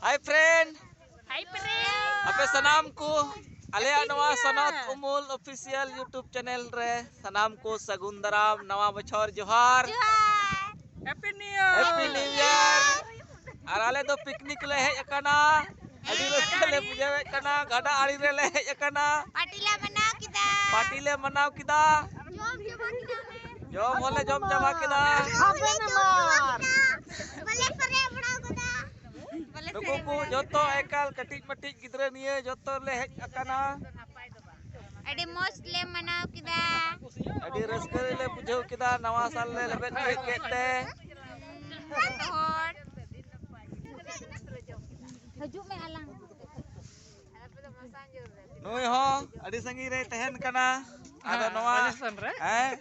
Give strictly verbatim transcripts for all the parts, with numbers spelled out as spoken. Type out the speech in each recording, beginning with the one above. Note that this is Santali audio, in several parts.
Hi friend. Hi friend. ᱟᱯᱮ ᱥᱟᱱᱟᱢ ᱠᱚ ᱟᱞᱮᱭᱟᱜ ᱱᱚᱣᱟ ᱥᱚᱱᱚᱛ ᱩᱢᱩᱞ official YouTube channel ᱨᱮ ᱥᱟᱱᱟᱢ ᱠᱚ ᱥᱟᱹᱜᱩᱱ ᱫᱟᱨᱟᱢ, ᱱᱟᱣᱟ ᱵᱚᱪᱷᱚᱨ ᱡᱚᱦᱟᱨ᱾ ᱡᱚᱦᱟᱨ᱾ Happy New Year. Happy New Year. ᱟᱨ ᱟᱞᱮ ᱫᱚ picnic ᱞᱮ ᱦᱮᱡ ᱟᱠᱟᱱᱟ᱾ ᱟᱹᱰᱤ ᱨᱟᱹᱥᱠᱟᱹ ᱞᱮ ᱵᱩᱡᱷᱟᱹᱣᱮᱫ ᱠᱟᱱᱟ᱾ ᱜᱟᱰᱟ ᱟᱲᱮ ᱨᱮᱞᱮ ᱦᱮᱡ ᱟᱠᱟᱱᱟ᱾ Party ᱞᱮ ᱢᱟᱱᱟᱣ ᱠᱮᱫᱟ᱾ Party ᱞᱮ ᱢᱟᱱᱟᱣ ᱠᱮᱫᱟ᱾ ᱡᱚᱢ ᱪᱟᱵᱟ ᱠᱮᱫᱟ ᱞᱮ᱾ ᱡᱚᱢ ᱦᱚᱸᱞᱮ ᱡᱚᱢ ᱪᱟᱵᱟ ᱠᱮᱫᱟ᱾ ᱵᱟᱞᱮ ᱥᱮᱨᱮᱧ ᱵᱟᱲᱟ ᱠᱟᱫᱟ᱾ ᱱᱩᱠᱩ ᱠᱚ ᱡᱚᱛᱚ ᱮᱠᱟᱞ ᱠᱟᱹᱴᱤᱡ ᱢᱟᱹᱴᱤᱡ ᱜᱤᱫᱽᱨᱟᱹ ᱱᱤᱭᱟᱹ ᱡᱚᱛᱚ ᱞᱮ ᱦᱮᱡ ᱟᱠᱟᱱᱟ᱾ ᱟᱹᱰᱤ ᱢᱚᱡᱽ ᱞᱮ ᱢᱟᱱᱟᱣ ᱠᱮᱫᱟ᱾ ᱟᱹᱰᱤ ᱨᱟᱹᱥᱠᱟᱹ ᱞᱮ ᱵᱩᱡᱷᱟᱹᱣ ᱠᱮᱫᱟ᱾ ᱱᱟᱣᱟ ᱥᱟᱞ ᱞᱮ ᱞᱮᱵᱮᱫ ᱠᱮᱫ ᱛᱮ᱾ ᱡᱚᱛᱚ ᱦᱚᱲ᱾ ᱦᱤᱡᱩᱜ ᱢᱮ ᱟᱞᱟᱝ᱾ ᱱᱩᱭ ᱦᱚᱸ ᱟᱹᱰᱤ ᱥᱟᱺᱜᱤᱧ ᱨᱮᱭ ᱛᱟᱦᱮᱱ ᱠᱟᱱᱟ᱾ ᱟᱫᱚ ᱱᱚᱣᱟ, ᱦᱮᱸ,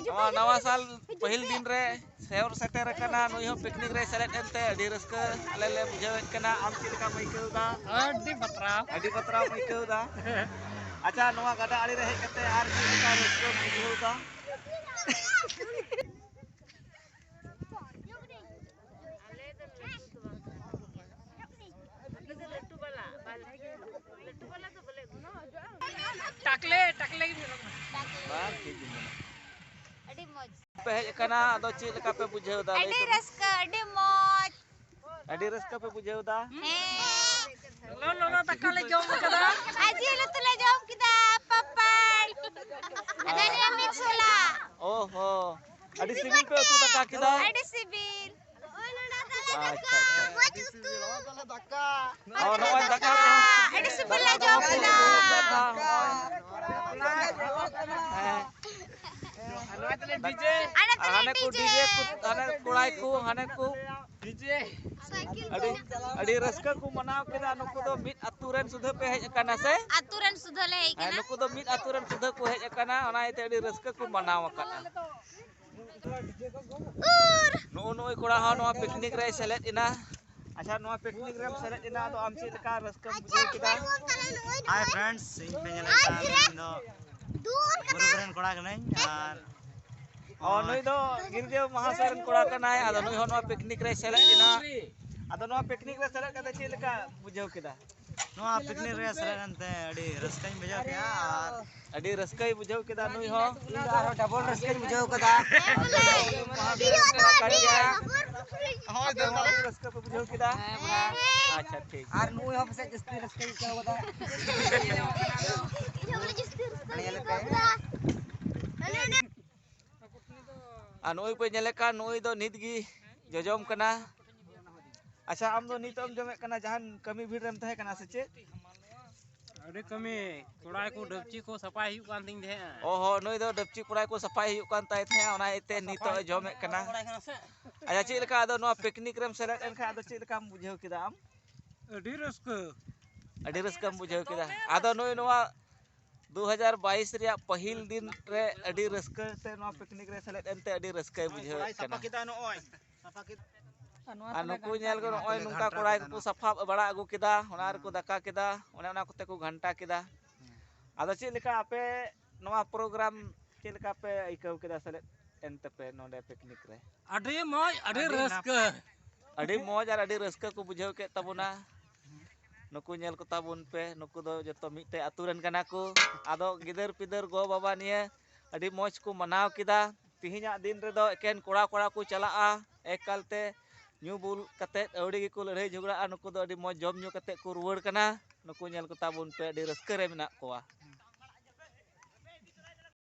ᱱᱚᱣᱟ ᱱᱟᱣᱟ ᱥᱟᱞ ᱯᱟᱹᱦᱤᱞ ᱫᱤᱱ ᱨᱮ ᱥᱮᱴᱮᱨ ᱥᱮᱴᱮᱨ ᱟᱠᱟᱱᱟ᱾ ᱱᱩᱭ ᱦᱚᱸ picnic ᱨᱮᱭ ᱥᱮᱞᱮᱫ ᱮᱱᱛᱮ ᱟᱹᱰᱤ ᱨᱟᱹᱥᱠᱟᱹ ᱟᱞᱮ ᱞᱮ ᱵᱩᱡᱷᱟᱹᱣᱮᱫ ᱠᱟᱱᱟ᱾ ᱟᱢ ᱪᱮᱫ ᱞᱮᱠᱟᱢ ᱟᱹᱭᱠᱟᱹᱣ ᱮᱫᱟ? ᱟᱹᱰᱤ ᱵᱟᱛᱨᱟᱣ᱾ ᱟᱹᱰᱤ ᱵᱟᱛᱨᱟᱣ ᱟᱹᱭᱠᱟᱹᱣ ᱮᱫᱟ᱾ ᱟᱪᱪᱷᱟ, ᱱᱚᱣᱟ ᱜᱟᱰᱟ ᱟᱲᱮ ᱨᱮ ᱦᱮᱡ ᱠᱟᱛᱮ ᱟᱨ ᱪᱮᱫ ᱞᱮᱠᱟ ᱨᱟᱹᱥᱠᱟᱹᱢ ᱵᱩᱡᱷᱟᱹᱣ ᱮᱫᱟ? ᱴᱟᱠᱞᱮ, ᱴᱟᱠᱞᱮ ᱜᱮ ᱧᱮᱞᱚᱜ ᱠᱟᱱᱟ᱾ ᱵᱟᱝ, ᱴᱷᱤᱠ ᱜᱮ ᱢᱮᱱᱟᱜᱼᱟ᱾ ᱟᱹᱰᱤ ᱢᱚᱡᱽ᱾ ᱯᱮ ᱦᱮᱡ ᱟᱠᱟᱱᱟ, ᱟᱫᱚ ᱪᱮᱫ ᱞᱮᱠᱟ ᱯᱮ ᱵᱩᱡᱷᱟᱹᱣ ᱮᱫᱟ? ᱞᱟᱹᱭ ᱟᱹᱰᱤ ᱛᱟᱵᱚᱱ᱾ ᱨᱟᱹᱥᱠᱟᱹ, ᱟᱹᱰᱤ ᱢᱚᱡᱽ᱾ ᱟᱹᱰᱤ ᱨᱟᱹᱥᱠᱟᱹ ᱯᱮ ᱵᱩᱡᱷᱟᱹᱣ ᱮᱫᱟ? ᱦᱮᱸ᱾ ᱞᱚᱞᱚ ᱞᱚᱞᱚ ᱫᱟᱠᱟ ᱞᱮ ᱡᱚᱢ ᱠᱟᱫᱟ᱾ ᱟᱨ ᱡᱤᱞ ᱩᱛᱩ ᱞᱮ ᱡᱚᱢ ᱠᱮᱫᱟ, ᱯᱟᱯᱟᱲ᱾ ᱟᱨ ᱢᱤᱨᱪᱤ ᱥᱟᱞᱟᱜ᱾ ᱚ ᱦᱚᱸ᱾ ᱟᱹᱰᱤ ᱥᱤᱵᱤᱞ ᱯᱮ ᱩᱛᱩ ᱫᱟᱠᱟ ᱠᱮᱫᱟ᱾ ᱟᱹᱰᱤ ᱥᱤᱵᱤᱞ᱾ ᱟᱪᱪᱷᱟ, ᱟᱪᱪᱷᱟ᱾ ᱢᱚᱡᱽ ᱩᱛᱩ᱾ ᱚ, ᱱᱚᱜᱼᱚᱭ ᱫᱟᱠᱟ ᱠᱚ᱾ ᱟᱹᱰᱤ ᱥᱤᱵᱤᱞ ᱞᱮ ᱡᱚᱢ ᱠᱮᱫᱟ᱾ ᱦᱮᱸ᱾ ᱟᱨ ᱦᱟᱱᱮ ᱠᱚ DJ ᱠᱚ, ᱦᱟᱱᱮ ᱠᱚᱲᱟᱭ ᱠᱚ, ᱦᱟᱱᱮ ᱠᱚ᱾ ᱟᱹᱰᱤ, ᱟᱹᱰᱤ ᱨᱟᱹᱥᱠᱟᱹ ᱠᱚ ᱢᱟᱱᱟᱣ ᱠᱮᱫᱟ᱾ ᱱᱩᱠᱩ ᱫᱚ ᱢᱤᱫ ᱟᱹᱛᱩ ᱨᱮᱱ ᱥᱩᱫᱷᱟᱹ ᱯᱮ ᱦᱮᱡ ᱟᱠᱟᱱᱟ ᱥᱮ? ᱟᱹᱛᱩ ᱨᱮᱱ ᱥᱩᱫᱷᱟᱹ ᱞᱮ ᱦᱮᱡ ᱦᱮᱸ, ᱟᱠᱟᱱᱟ᱾ ᱱᱩᱠᱩ ᱫᱚ ᱢᱤᱫ ᱟᱹᱛᱩ ᱨᱮᱱ ᱥᱩᱫᱷᱟᱹ ᱠᱚ ᱦᱮᱡ ᱟᱠᱟᱱᱟ, ᱚᱱᱟ ᱤᱭᱟᱹᱛᱮ ᱟᱹᱰᱤ ᱨᱟᱹᱥᱠᱟᱹ ᱠᱚ ᱢᱟᱱᱟᱣ ᱟᱠᱟᱫᱼᱟ᱾ ᱩᱨ᱾ ᱱᱩᱜᱼᱩ ᱱᱩᱭ ᱠᱚᱲᱟ ᱦᱚᱸ ᱱᱚᱣᱟ picnic ᱨᱮᱭ ᱥᱮᱞᱮᱫ ᱮᱱᱟ᱾ ᱟᱪᱪᱷᱟ, ᱱᱚᱣᱟ picnic ᱨᱮᱢ ᱥᱮᱞᱮᱫ ᱮᱱᱟ, ᱟᱫᱚ ᱟᱢ ᱪᱮᱫ ᱞᱮᱠᱟ ᱨᱟᱹᱥᱠᱟᱹᱢ ᱵᱩᱡᱷᱟᱹᱣ ᱠᱮᱫᱟ? Hi friends, ᱤᱧ ᱯᱮ ᱧᱮᱞᱮᱫ ᱠᱟᱱ, ᱤᱧ ᱫᱚ ᱜᱩᱨᱩᱯ ᱨᱮᱱ ᱠᱚᱲᱟ ᱠᱟᱹᱱᱟᱹᱧ᱾ ᱟᱨ ᱚ, ᱱᱩᱭ ᱫᱚ ᱜᱤᱨᱡᱟᱹ ᱢᱟᱦᱟᱥᱚᱭ ᱨᱮᱱ ᱠᱚᱲᱟ ᱠᱟᱱᱟᱭ, ᱟᱫᱚ ᱱᱩᱭ ᱦᱚᱸ ᱱᱚᱣᱟ picnic ᱨᱮᱭ ᱥᱮᱞᱮᱫ ᱮᱱᱟ᱾ ᱟᱫᱚ ᱱᱚᱣᱟ ᱯᱤᱠᱱᱤᱠ ᱨᱮ ᱥᱮᱞᱮᱫ ᱠᱟᱛᱮ ᱪᱮᱫ ᱞᱮᱠᱟ ᱵᱩᱡᱷᱟᱹᱣ ᱠᱮᱫᱟ? ᱱᱚᱣᱟ ᱯᱤᱠᱱᱤᱠ ᱨᱮ ᱥᱮᱞᱮᱫ ᱮᱱᱛᱮ ᱟᱹᱰᱤ ᱨᱟᱹᱥᱠᱟᱹᱧ ᱵᱩᱡᱷᱟᱹᱣ ᱠᱮᱫᱟ᱾ ᱟᱨ ᱟᱹᱰᱤ ᱨᱟᱹᱥᱠᱟᱹᱭ ᱵᱩᱡᱷᱟᱹᱣ ᱠᱮᱫᱟ ᱱᱩᱭ ᱦᱚᱸ᱾ ᱤᱧ ᱫᱚ ᱟᱨᱦᱚᱸ ᱰᱟᱵᱚᱞ ᱨᱟᱹᱥᱠᱟᱹᱧ ᱵᱩᱡᱷᱟᱹᱣ ᱠᱟᱫᱟ᱾ ᱦᱳᱭ, ᱫᱚᱨᱠᱟᱨ᱾ ᱨᱟᱹᱥᱠᱟᱹ ᱯᱮ ᱵᱩᱡᱷᱟᱹᱣ ᱠᱮᱫᱟ? ᱟᱪᱪᱷᱟ, ᱴᱷᱤᱠ᱾ ᱟᱨ ᱱᱩᱭ ᱦᱚᱸ ᱯᱟᱥᱮᱡ ᱡᱟᱹᱥᱛᱤ ᱨᱟᱹᱥᱠᱟᱹᱭ ᱟᱹᱭᱠᱟᱹᱣ ᱠᱟᱫᱟ᱾ ᱧᱮᱞ ᱯᱮ᱾ ᱟᱨ ᱱᱩᱭ ᱯᱮ ᱧᱮᱞᱮ ᱠᱟᱱ, ᱱᱩᱭ ᱫᱚ ᱱᱤᱛ ᱜᱮ ᱡᱚᱡᱚᱢ ᱠᱟᱱᱟ᱾ ᱟᱪᱪᱷᱟ, ᱟᱢ ᱫᱚ ᱱᱤᱛᱚᱜ ᱮᱢ ᱡᱚᱢᱮᱫ ᱠᱟᱱᱟ, ᱡᱟᱦᱟᱱ ᱠᱟᱹᱢᱤ ᱵᱷᱤᱲ ᱨᱮᱢ ᱛᱟᱦᱮᱸ ᱠᱟᱱᱟ ᱥᱮ ᱪᱮᱫ? ᱟᱹᱰᱤ ᱠᱟᱹᱢᱤ, ᱠᱚᱲᱟᱭ ᱠᱚ ᱰᱟᱹᱵᱪᱤ ᱠᱚ ᱥᱟᱯᱷᱟᱭ ᱦᱩᱭᱩᱜ ᱠᱟᱱ ᱛᱤᱧ ᱛᱟᱦᱮᱸᱜᱼᱟ᱾ ᱚ ᱦᱚᱸ, ᱱᱩᱭ ᱫᱚ ᱰᱟᱹᱵᱪᱤ ᱠᱚᱲᱟᱭ ᱠᱚ ᱥᱟᱯᱷᱟᱭ ᱦᱩᱭᱩᱜ ᱠᱟᱱ ᱛᱟᱭ ᱛᱟᱦᱮᱸᱜᱼᱟ, ᱚᱱᱟ ᱤᱭᱟᱹᱛᱮ ᱱᱤᱛᱚᱜ ᱮ ᱡᱚᱢᱮᱫ ᱠᱟᱱᱟ᱾ ᱟᱪᱪᱷᱟ, ᱪᱮᱫ ᱞᱮᱠᱟ ᱟᱫᱚ ᱱᱚᱣᱟ ᱯᱤᱠᱱᱤᱠ ᱨᱮᱢ ᱥᱮᱞᱮᱫ ᱮᱱ ᱠᱷᱟᱱ ᱟᱫᱚ ᱪᱮᱫ ᱞᱮᱠᱟᱢ ᱵᱩᱡᱷᱟᱹᱣ ᱠᱮᱫᱟ ᱟᱢ? ᱟᱹᱰᱤ ᱨᱟᱹᱥᱠᱟᱹ᱾ ᱟᱹᱰᱤ ᱨᱟᱹᱥᱠᱟᱹᱢ ᱵᱩᱡᱷᱟᱹᱣ ᱠᱮᱫᱟ᱾ ᱟᱫᱚ ᱱᱩᱭ ᱱᱚᱣᱟ ᱫᱩ ᱦᱟᱡᱟᱨ ᱵᱟᱭᱤᱥ ᱨᱮᱭᱟᱜ ᱯᱟᱹᱦᱤᱞ ᱫᱤᱱ ᱨᱮ ᱟᱹᱰᱤ ᱨᱟᱹᱥᱠᱟᱹ ᱛᱮ ᱱᱚᱣᱟ ᱯᱤᱠᱱᱤᱠ ᱨᱮ ᱥᱮᱞᱮᱫ ᱮᱱᱛᱮ ᱟᱹᱰᱤ ᱨᱟᱹᱥᱠᱟᱹᱭ ᱵᱩᱡᱷᱟᱹᱣᱮᱫ ᱠᱟᱱᱟ᱾ ᱟᱨ ᱱᱩᱠᱩ ᱧᱮᱞ ᱠᱚ ᱱᱚᱜᱼᱚᱭ ᱱᱚᱝᱠᱟ ᱠᱚᱲᱟᱭ ᱠᱚᱠᱚ ᱥᱟᱯᱷᱟ ᱵᱟᱲᱟ ᱟᱹᱜᱩ ᱠᱮᱫᱟ, ᱚᱱᱟ ᱨᱮᱠᱚ ᱫᱟᱠᱟ ᱠᱮᱫᱟ, ᱚᱱᱮ ᱚᱱᱟ ᱠᱚᱛᱮ ᱠᱚ ᱜᱷᱟᱱᱴᱟ ᱠᱮᱫᱟ᱾ ᱟᱫᱚ ᱪᱮᱫ ᱞᱮᱠᱟ ᱟᱯᱮ ᱱᱚᱣᱟ ᱯᱨᱳᱜᱨᱟᱢ ᱪᱮᱫ ᱞᱮᱠᱟ ᱯᱮ ᱟᱹᱭᱠᱟᱹᱣ ᱠᱮᱫᱟ ᱥᱮᱞᱮᱫ ᱮᱱ ᱛᱮᱯᱮ ᱱᱚᱰᱮ ᱯᱤᱠᱱᱤᱠ ᱨᱮ? ᱟᱹᱰᱤ ᱢᱚᱡᱽ, ᱟᱹᱰᱤ ᱟᱹᱰᱤ ᱨᱟᱹᱥᱠᱟᱹ᱾ ᱟᱹᱰᱤ ᱢᱚᱡᱽ ᱟᱨ ᱟᱹᱰᱤ ᱨᱟᱹᱥᱠᱟᱹ ᱠᱚ ᱵᱩᱡᱷᱟᱹᱣ ᱠᱮᱫ ᱛᱟᱵᱚᱱᱟ᱾ ᱱᱩᱠᱩ ᱧᱮᱞ ᱠᱚ ᱛᱟᱵᱚᱱ ᱯᱮ, ᱱᱩᱠᱩ ᱫᱚ ᱡᱚᱛᱚ ᱢᱤᱫᱴᱮᱡ ᱟᱹᱛᱩ ᱨᱮᱱ ᱠᱟᱱᱟ ᱠᱚ᱾ ᱟᱫᱚ ᱜᱤᱫᱟᱹᱨ ᱯᱤᱫᱟᱹᱨ ᱜᱚ ᱵᱟᱵᱟ ᱱᱤᱭᱮ ᱟᱹᱰᱤ ᱢᱚᱡᱽ ᱠᱚ ᱢᱟᱱᱟᱣ ᱠᱮᱫᱟ᱾ ᱛᱤᱦᱤᱧᱟᱜ ᱫᱤᱱ ᱨᱮᱫᱚ ᱮᱠᱮᱱ ᱠᱚᱲᱟ ᱠᱚᱲᱟ ᱠᱚ ᱪᱟᱞᱟᱜᱼᱟ, ᱮᱠᱟᱞ ᱛᱮ ᱧᱩ ᱵᱩᱞ ᱠᱟᱛᱮᱫ ᱟᱹᱣᱲᱤ ᱜᱮᱠᱚ ᱞᱟᱹᱲᱦᱟᱹᱭ ᱡᱷᱚᱜᱽᱲᱟᱜᱼᱟ᱾ ᱱᱩᱠᱩ ᱫᱚ ᱟᱹᱰᱤ ᱢᱚᱡᱽ ᱡᱚᱢ ᱧᱩ ᱠᱟᱛᱮᱫ ᱠᱚ ᱨᱩᱣᱟᱹᱲ ᱠᱟᱱᱟ᱾ ᱱᱩᱠᱩ ᱧᱮᱞ ᱠᱚ ᱛᱟᱵᱚᱱ ᱯᱮ, ᱟᱹᱰᱤ ᱨᱟᱹᱥᱠᱟᱹ ᱨᱮ ᱢᱮᱱᱟᱜ ᱠᱚᱣᱟ᱾